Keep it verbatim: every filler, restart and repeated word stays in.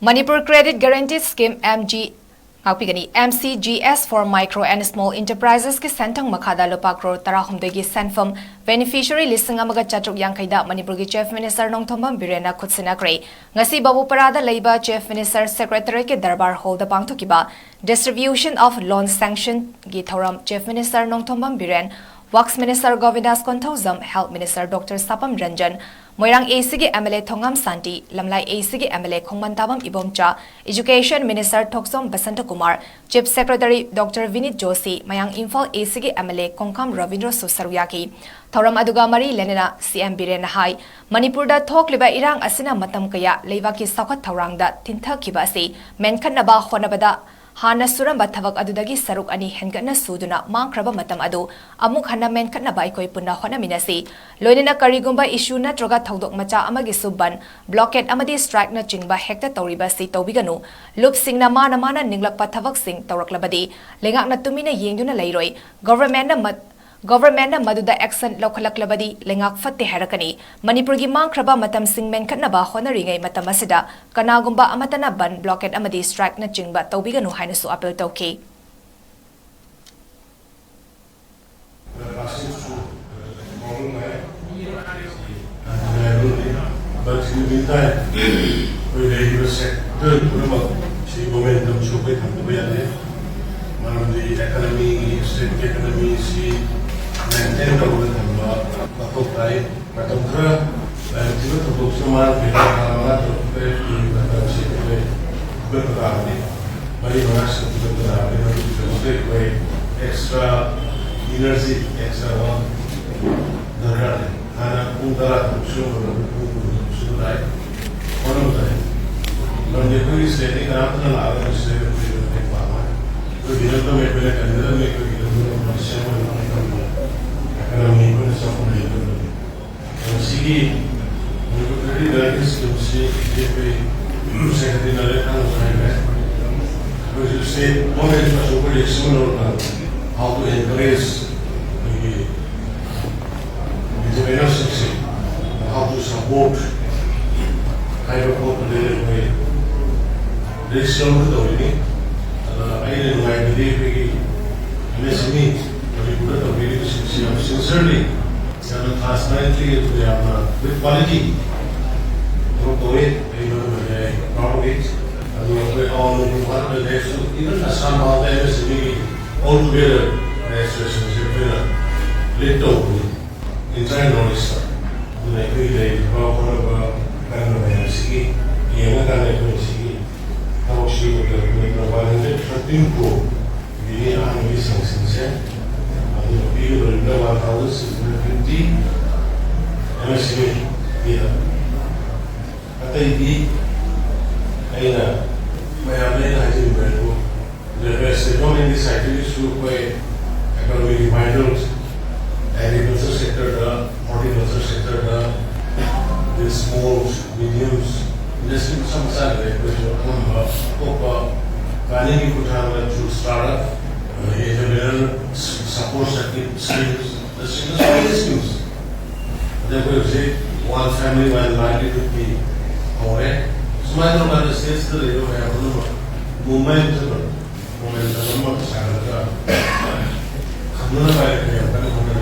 Manipur Credit Guarantee Scheme, M G, ꯉꯥꯛꯄꯤꯒꯅꯤ, M C G S for Micro and Small Enterprises ꯀꯤ ꯁꯦꯟꯊꯪ ꯃꯈꯥꯗ ꯂꯨꯄꯥ ꯀ꯭ꯔꯣꯔ ꯇꯔꯥꯍꯨꯝꯗꯣꯏꯒꯤ ꯁꯦꯟꯐꯝ beneficiary ꯂꯤꯁꯤꯡ ꯑꯃꯒ ꯆꯥꯇ꯭ꯔꯨꯛ ꯌꯥꯡꯈꯩꯗ ꯃꯅꯤꯄꯨꯔꯒꯤ Chief Minister ꯅꯣꯡꯊꯣꯝꯕꯝ ꯕꯤꯔꯦꯟꯅ ꯈꯨꯠꯁꯤꯟꯅꯈ꯭ꯔꯦ꯫ ꯉꯁꯤ ꯕꯥꯕꯨꯄꯥꯔꯥꯗ ꯂꯩꯕ Chief Minister Secretariat ꯀꯤ ꯗꯔꯕꯥꯔ ꯍꯣꯜꯗ ꯄꯥꯡꯊꯣꯛꯈꯤꯕ Distribution of Loan Sanction ꯒꯤ ꯊꯧꯔꯝ Chief Minister Nongthombam Biren, Works Minister Gobindas Konthoujam, Health Minister doctor Sapam Ranjan, Moirang A C ꯒꯤ M L A Thongam Shanti, Lamlai A C ꯒꯤ M L A Khongmanthabam Ibomcha, Education Minister Thokchom Basantakumar, Chief Secretary doctor Vineet Joshi, Mayang Imphal A C ꯒꯤ M L A ꯈꯣꯡꯈꯥꯝ ꯔꯕꯤꯟꯗ꯭ꯔꯁꯨ ꯁꯔꯨꯛ ꯌꯥꯈꯤ꯫ ꯊꯧꯔꯝ ꯑꯗꯨꯒ ꯃꯔꯤ ꯂꯩꯅꯅ C M ꯕꯤꯔꯦꯟꯅ ꯍꯥꯏ, ꯃꯅꯤꯄꯨꯔꯗ ꯊꯣꯛꯂꯤꯕ ꯏꯔꯥꯡ ꯑꯁꯤꯅ ꯃꯇꯝ ꯀꯌꯥ ꯂꯩꯕꯥꯛꯀꯤ ꯆꯥꯎꯈꯠ ꯊꯧꯔꯥꯡꯗ ꯊꯤꯟꯊꯈꯤꯕ ꯑꯁꯤ ꯃꯦꯟꯈꯠꯅꯕ ꯍꯣꯠꯅꯕꯗ ꯍꯥꯟꯅ ꯁꯨꯔꯝꯕ ꯊꯕꯛ ꯑꯗꯨꯗꯒꯤ ꯁꯔꯨꯛ ꯑꯅꯤ ꯍꯦꯟꯒꯠꯅ ꯁꯨꯗꯨꯅ ꯃꯥꯡꯈ꯭ꯔꯕ ꯃꯇꯝ ꯑꯗꯨ ꯑꯃꯨꯛ ꯍꯟꯅ ꯃꯦꯟꯈꯠꯅꯕ ꯑꯩꯈꯣꯏ ꯄꯨꯟꯅ ꯍꯣꯠꯅꯃꯤꯟꯅꯁꯤ꯫ ꯂꯣꯏꯅꯅ ꯀꯔꯤꯒꯨꯝꯕ issue ꯅꯠꯇ꯭ꯔꯒ ꯊꯧꯗꯣꯛ ꯃꯆꯥ ꯑꯃꯒꯤꯁꯨ ꯕꯟ, blockade ꯑꯃꯗꯤ strike ꯅꯆꯤꯡꯕ ꯍꯦꯛꯇ ꯇꯧꯔꯤꯕ ꯑꯁꯤ ꯇꯧꯕꯤꯒꯅꯨ꯫ ꯂꯨꯞꯁꯤꯡꯅ ꯃꯥꯅ ꯃꯥꯅ ꯅꯤꯡꯂꯛꯄ ꯊꯕꯛꯁꯤꯡ ꯇꯧꯔꯛꯂꯕꯗꯤ ꯂꯩꯉꯥꯛꯅ ꯇꯨꯃꯤꯟꯅ ꯌꯦꯡꯗꯨꯅ ꯂꯩꯔꯣꯏ꯫ Government ꯅ ꯃꯠ-, Government ꯅ ꯃꯗꯨꯗ action ꯂꯧꯈꯠꯂꯛꯂꯕꯗꯤ ꯂꯩꯉꯥꯛ ꯐꯠꯇꯦ ꯍꯥꯏꯔꯛꯀꯅꯤ꯫ ꯃꯅꯤꯄꯨꯔꯒꯤ ꯃꯥꯡꯈ꯭ꯔꯕ ꯃꯇꯝꯁꯤꯡ ꯃꯦꯟꯈꯠꯅꯕ ꯍꯣꯠꯅꯔꯤꯉꯩ ꯃꯇꯝ ꯑꯁꯤꯗ ꯀꯅꯥꯒꯨꯝꯕ ꯑꯃꯠꯇꯅ ꯕꯟ, blockade ꯑꯃꯗꯤ strike ꯅꯆꯤꯡꯕ ꯇꯧꯕꯤꯒꯅꯨ ꯍꯥꯏꯅꯁꯨ appeal ꯇꯧꯈꯤ꯫ But in the meantime, ꯑꯩꯈꯣꯏ ꯂꯩꯔꯤꯕ sector ꯄꯨꯝꯅꯃꯛ ꯁꯤ momentum ꯁꯨ ꯑꯩꯈꯣꯏ ꯊꯝꯗꯕ ꯌꯥꯗꯦ꯫ ꯃꯔꯝꯗꯤ economy, state economy ꯁꯤ maintain ꯇꯧꯔꯒ ꯊꯝꯕ ꯃꯊꯧ ꯇꯥꯏ꯫ ꯃꯇꯝ ꯈꯔ ꯂꯥꯏꯕꯛ ꯊꯤꯕ ꯊꯧꯗꯣꯛꯁꯤꯅ ꯃꯥꯡꯈꯤꯕ ꯊꯥ ꯃꯉꯥ ꯇꯔꯨꯛ ꯇꯔꯦꯠꯀꯤ ꯃꯇꯝꯁꯤ ꯑꯩꯈꯣꯏ ꯐꯨꯒꯠꯄ ꯇꯥꯕꯅꯤ꯫ ꯃꯔꯤ ꯃꯉꯥ ꯁꯤꯗ ꯐꯨꯒꯠꯄ ꯇꯥꯕꯅꯤ꯫ ꯃꯗꯨꯒꯤꯗꯃꯛꯇ ꯑꯩꯈꯣꯏ extra energy, extra work ꯗꯔꯀꯥꯔ ꯂꯩ꯫ ꯍꯥꯟꯅ ꯄꯨꯡ ꯇꯔꯥ ꯇꯔꯨꯛ ꯁꯨꯔꯝꯕꯗꯣ ꯍꯧꯖꯤꯛ ꯄꯨꯡ ꯀꯨꯟ ꯁꯨꯕ ꯇꯥꯏ꯫ ꯍꯣꯠꯅꯕ ꯇꯥꯏ꯫ ꯃꯔꯝꯗꯤ ꯑꯩꯈꯣꯏꯒꯤ state ꯀꯅꯥꯝꯇꯅ ꯂꯥꯛꯑꯒ ꯑꯩꯈꯣꯏ state ꯑꯩꯈꯣꯏꯒꯤ ꯃꯇꯦꯡ ꯄꯥꯡꯉꯣꯏ꯫ ꯑꯩꯈꯣꯏ ꯒꯤꯔꯝꯗꯝ ꯑꯩꯈꯣꯏꯅ ꯀꯟꯒꯗꯕꯅꯤ, ꯑꯩꯈꯣꯏ ꯒꯤꯔꯝꯗꯝ ꯑꯩꯈꯣꯏꯅ ꯁꯦꯝꯒꯗꯕꯅꯤ, ꯑꯩꯈꯣꯏꯅ ꯆꯥꯎꯈꯠꯍꯟꯒꯗꯕꯅꯤ꯫ ꯃꯁꯤꯒꯤ ꯃꯅꯤꯄꯨꯔ ꯒꯥꯔꯤ ꯁ꯭ꯀꯤꯝꯁꯤ ꯍꯧꯖꯤꯛ ꯑꯩꯈꯣꯏ ꯁꯦꯀ꯭ꯔꯦꯇꯔꯤ ꯅꯥꯔꯦꯟ ꯈꯥꯟꯅꯁꯨ ꯍꯥꯏꯈ꯭ꯔꯦ꯫ ꯑꯩꯈꯣꯏꯁꯨ state government ꯑꯆꯧꯕ risk ꯑꯃ ꯂꯧꯔꯒ how to encourage ꯑꯩꯈꯣꯏꯒꯤ entrepreneursꯤꯞꯁꯤ, how to support ꯍꯥꯏꯕ ꯄꯣꯠꯇꯨꯗ ꯑꯩꯈꯣꯏ ꯔꯤꯁꯛ ꯂꯧꯔꯒ ꯇꯧꯔꯤꯅꯤ꯫ ꯑꯗꯨꯅ ꯑꯩꯅ ꯅꯨꯡꯉꯥꯏꯕꯗꯤ ꯑꯩꯈꯣꯏꯒꯤ ꯑꯦꯝ ꯑꯦꯁ ꯑꯦꯝ ꯏ ꯃꯅꯤꯄꯨꯔꯗ ꯇꯧꯕꯤꯔꯤꯕꯁꯤꯡꯁꯤ ꯌꯥꯝ ꯁꯤꯟꯁꯤꯌꯔꯂꯤ, ꯌꯥꯝꯅ ꯇ꯭ꯔꯥꯟꯁꯄꯦꯔꯦꯟꯠꯂꯤ, ꯑꯗꯨꯒ ꯌꯥꯝꯅ ꯋꯤꯠ ꯀ꯭ꯋꯥꯂꯤꯇꯤ ꯊꯕꯛ ꯇꯧꯋꯤ꯫ ꯑꯩ ꯃꯔꯝ ꯑꯣꯏꯅ ꯑꯩ ꯄ꯭ꯔꯥꯎꯗ ꯑꯣꯏ꯫ ꯑꯗꯨꯒ ꯑꯩꯈꯣꯏ ꯑꯋꯥꯡ ꯅꯣꯡꯄꯣꯛ ꯚꯥꯔꯠꯇ ꯂꯩꯔꯁꯨ, ꯏꯚꯟ ꯑꯁꯥꯝ ꯐꯥꯎꯗ ꯑꯦꯝ ꯑꯦꯁ ꯑꯦꯝ ꯏꯒꯤ ꯑꯣꯜ ꯇꯨꯒꯦꯗꯔ ꯑꯦꯁꯣꯁꯤꯌꯦꯁꯟꯁꯦ ꯑꯩꯈꯣꯏꯅ ꯂꯤꯗ ꯇꯧꯕꯅꯤ꯫ ꯏꯟꯇꯔꯅꯦꯠ ꯅꯣꯂꯦꯖꯇ꯫ ꯑꯗꯨꯅ ꯑꯩꯈꯣꯏ ꯂꯩꯔꯤꯕ ꯍꯣꯠꯅꯕ ꯀꯟꯕ ꯃꯌꯥꯝꯁꯤꯒꯤ ꯌꯦꯡꯉꯀꯥꯟꯗ ꯑꯩꯈꯣꯏꯅ ꯁꯤꯒꯤ ꯊꯕꯛꯁꯤ ꯃꯣꯕꯥꯏꯜ ꯍꯟꯗ꯭ꯔꯦꯠ ꯊꯥꯔꯇꯤꯟ ꯄ꯭ꯔꯣ ꯕꯤꯅꯤ ꯑꯍꯥꯟꯕꯒꯤ ꯁꯪꯁꯤꯡꯁꯦ꯫ ꯑꯗꯨꯅ ꯄꯤꯒꯗꯧꯔꯤꯕ one thousand six hundred fifty M S M E ꯄꯤꯔ꯫ ꯑꯇꯩꯗꯤ ꯑꯩꯅ ꯃꯌꯥꯝꯗ ꯑꯩꯅ ꯍꯥꯏꯖꯅꯤꯡꯕ ꯍꯥꯏꯕꯨ, ꯂꯦꯕꯔꯁ ꯗꯦꯕꯂꯞꯃꯦꯟꯒꯤ ꯁꯥꯏꯠꯇꯒꯤꯁꯨ ꯑꯩꯈꯣꯏ ꯑꯦꯀꯥꯗꯃꯤꯛ ꯔꯤꯚꯥꯏꯚꯦꯜ, ꯑꯦꯒ꯭ꯔꯤꯀꯜꯆꯔ ꯁꯦꯛꯇꯔꯗ, ꯍꯣꯔꯇꯤꯀꯜꯆꯔ ꯁꯦꯛꯇꯔꯗ, ꯑꯗꯩ ꯁ꯭ꯃꯣꯜ, ꯃꯤꯗꯤꯌꯝ ꯏꯟꯗꯁꯇ꯭ꯔꯤ ꯃꯆꯥ ꯃꯆꯥ ꯂꯩꯔꯦ, ꯑꯩꯈꯣꯏꯁꯨ ꯑꯉꯝꯕ ꯑꯇꯣꯞꯄ ꯄ꯭ꯂꯥꯅꯤꯡꯒꯤ ꯈꯨꯠꯊꯥꯡꯗ ꯊ꯭ꯔꯨ ꯁ꯭ꯇꯥꯔꯠ ꯑꯞ, ꯑꯗꯒꯤ entrepreneur support scheme, schemes, schemes, ꯑꯗꯩ ꯑꯩꯈꯣꯏ ꯍꯧꯖꯤꯛ ꯋꯥꯟ ꯐꯦꯃꯤꯂꯤ ꯋꯥꯟ ꯂꯥꯏꯚꯂꯤꯍꯨꯗꯀꯤ ꯍꯧꯔꯦ꯫ ꯁꯨꯃꯥꯏꯅ ꯇꯧꯔꯀꯥꯟꯗ ꯁ꯭ꯇꯦꯠꯁꯤꯗ ꯂꯩꯔꯤꯕ ꯃꯌꯥꯝ ꯄꯨꯝꯅꯃꯛ ꯃꯣꯃꯦꯟ ꯑꯃ ꯃꯣꯃꯦꯟ ꯑꯃ ꯁꯥꯒꯠꯂꯒ ꯈꯪꯅꯅꯕ ꯍꯥꯏꯅ ꯌꯥꯝ ꯀꯟꯅ ꯍꯣꯠꯅꯔꯤ꯫